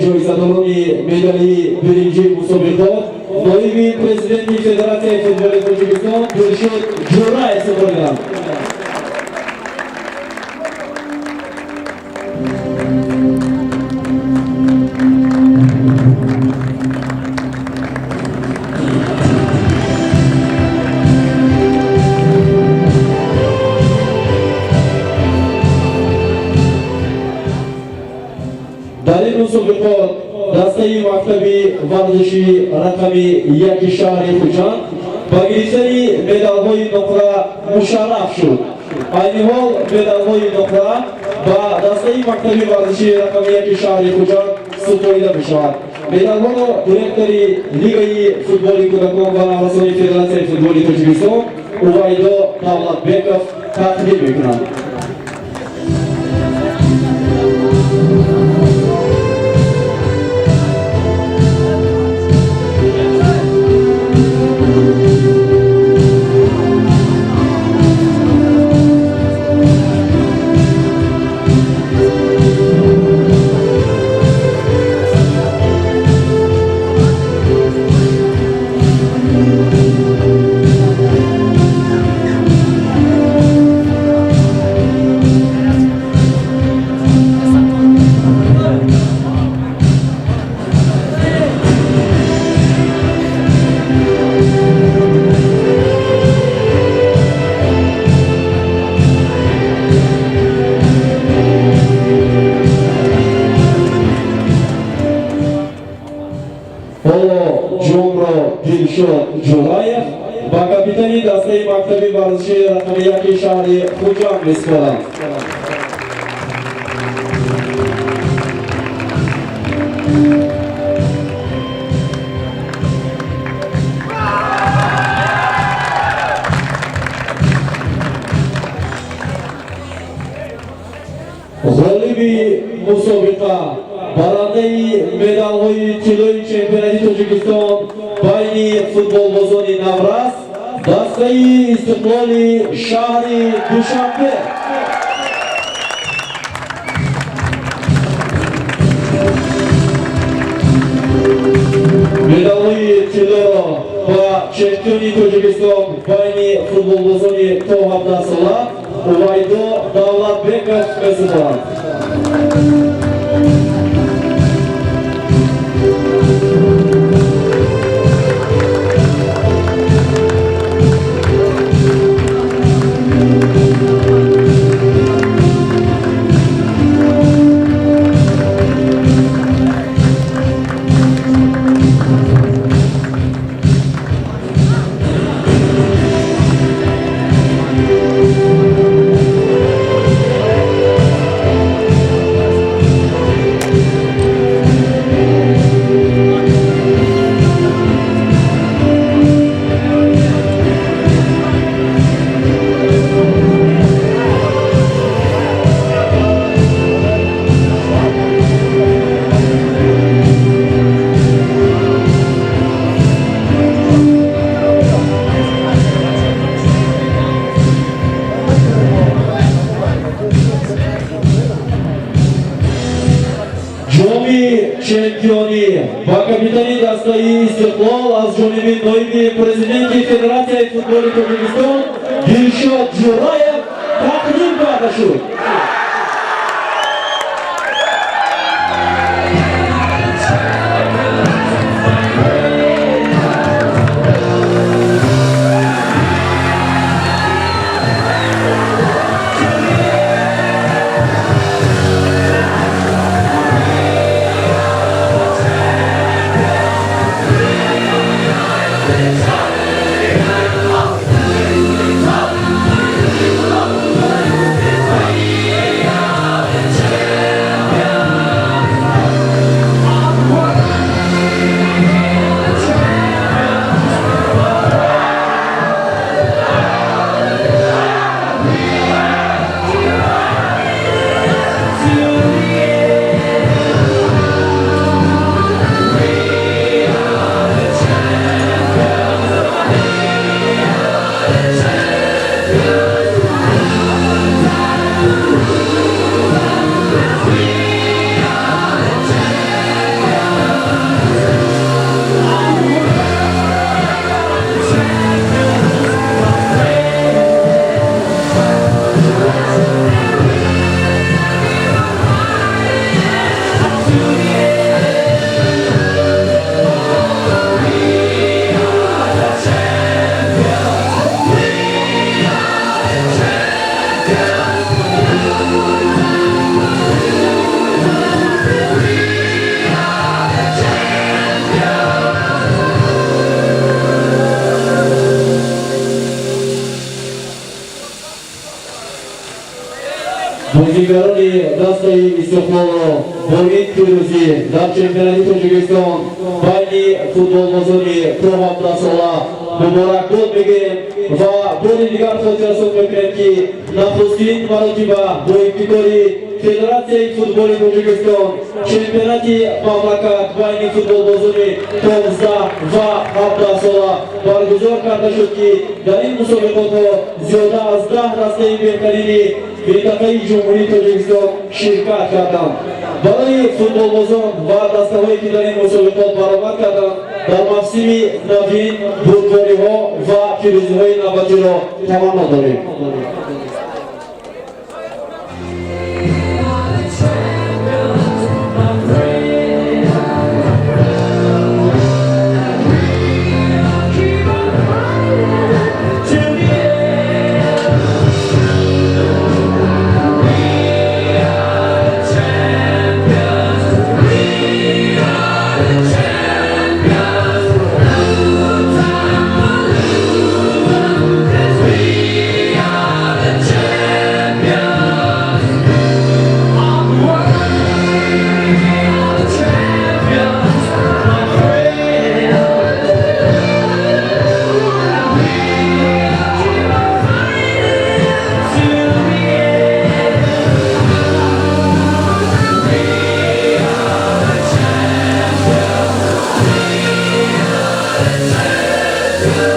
Ҷоизадорони медали биринҷии мусобиқот ноиби президенти Федератсияи футболи Тоҷикистон Дилшод Ҷӯраев супориданд. Дар ин мусобиқот дастаи мактаби варзиши рақами 1 шаҳри Хуҷанд ба гирифтани медалҳои нуқра мушарраф шуд. Айни ҳол медалҳои нуқра ба дастаи мактаби варзиши рақами 1 шаҳри Хуҷанд супорида мешавад. Медалҳоро директори Лигаи футболи кӯдакон ва наврасони Федератсияи футболи Тоҷикистон Увайдо Давлатбеков тақдим мекунанд. Ҳоло ҷомро Дилшод Ҷӯраев ба капитани дастаи мактаби варзишии рақами 1 шаҳри Хуҷанд месупоранд. Ғолиби мусобиқа, барандаи медалҳои тиллои чемпионати Тоҷикистон байни футболбозони наврас дастаи Истиқлоли шаҳри Душанбе. Медалҳои тиллоро ба чемпиони Тоҷикистон байни футболбозони то 17 сола Увайдо Давлатбеков месупоранд. Ҷоми чемпионӣ ба капитани дастаи Истиқлол аз ҷониби ноиби президенти Федератсияи футболи Тоҷикистон Дилшод Ҷӯраев тақдим карда шуд. Бозигарони дастаи Истиқлолро бо ин пирӯзӣ дар чемпионати Тоҷикистон байни футболбозони то 17 сола муборакбод мегӯем ва бори дигар хотиррасон мекунем, ки нахустин маротиба бо ибтикори Федератсияи футболи Тоҷикистон чемпионати мамлакат байни футболбозони 15 ва 17 сола баргузор карда шуд, ки дар ин мусобиқотҳо зиёда аз 10 дастаи беҳтарини минтақаи Ҷумҳурии Тоҷикистон ширкат карданд. Барои футболбозон ва дастаҳое, ки дар ин мусобиқот баромад карданд, дар мавсими навин бурдбориҳо ва пирӯзиҳои навбатиро таманно дорем. Keep on fighting till the end. We are the champions. We are the champions. No time for losers, 'cause we are the champions of the world. We are the champions, my friend. Keep on fighting till the end. We are the champions. We are the champions.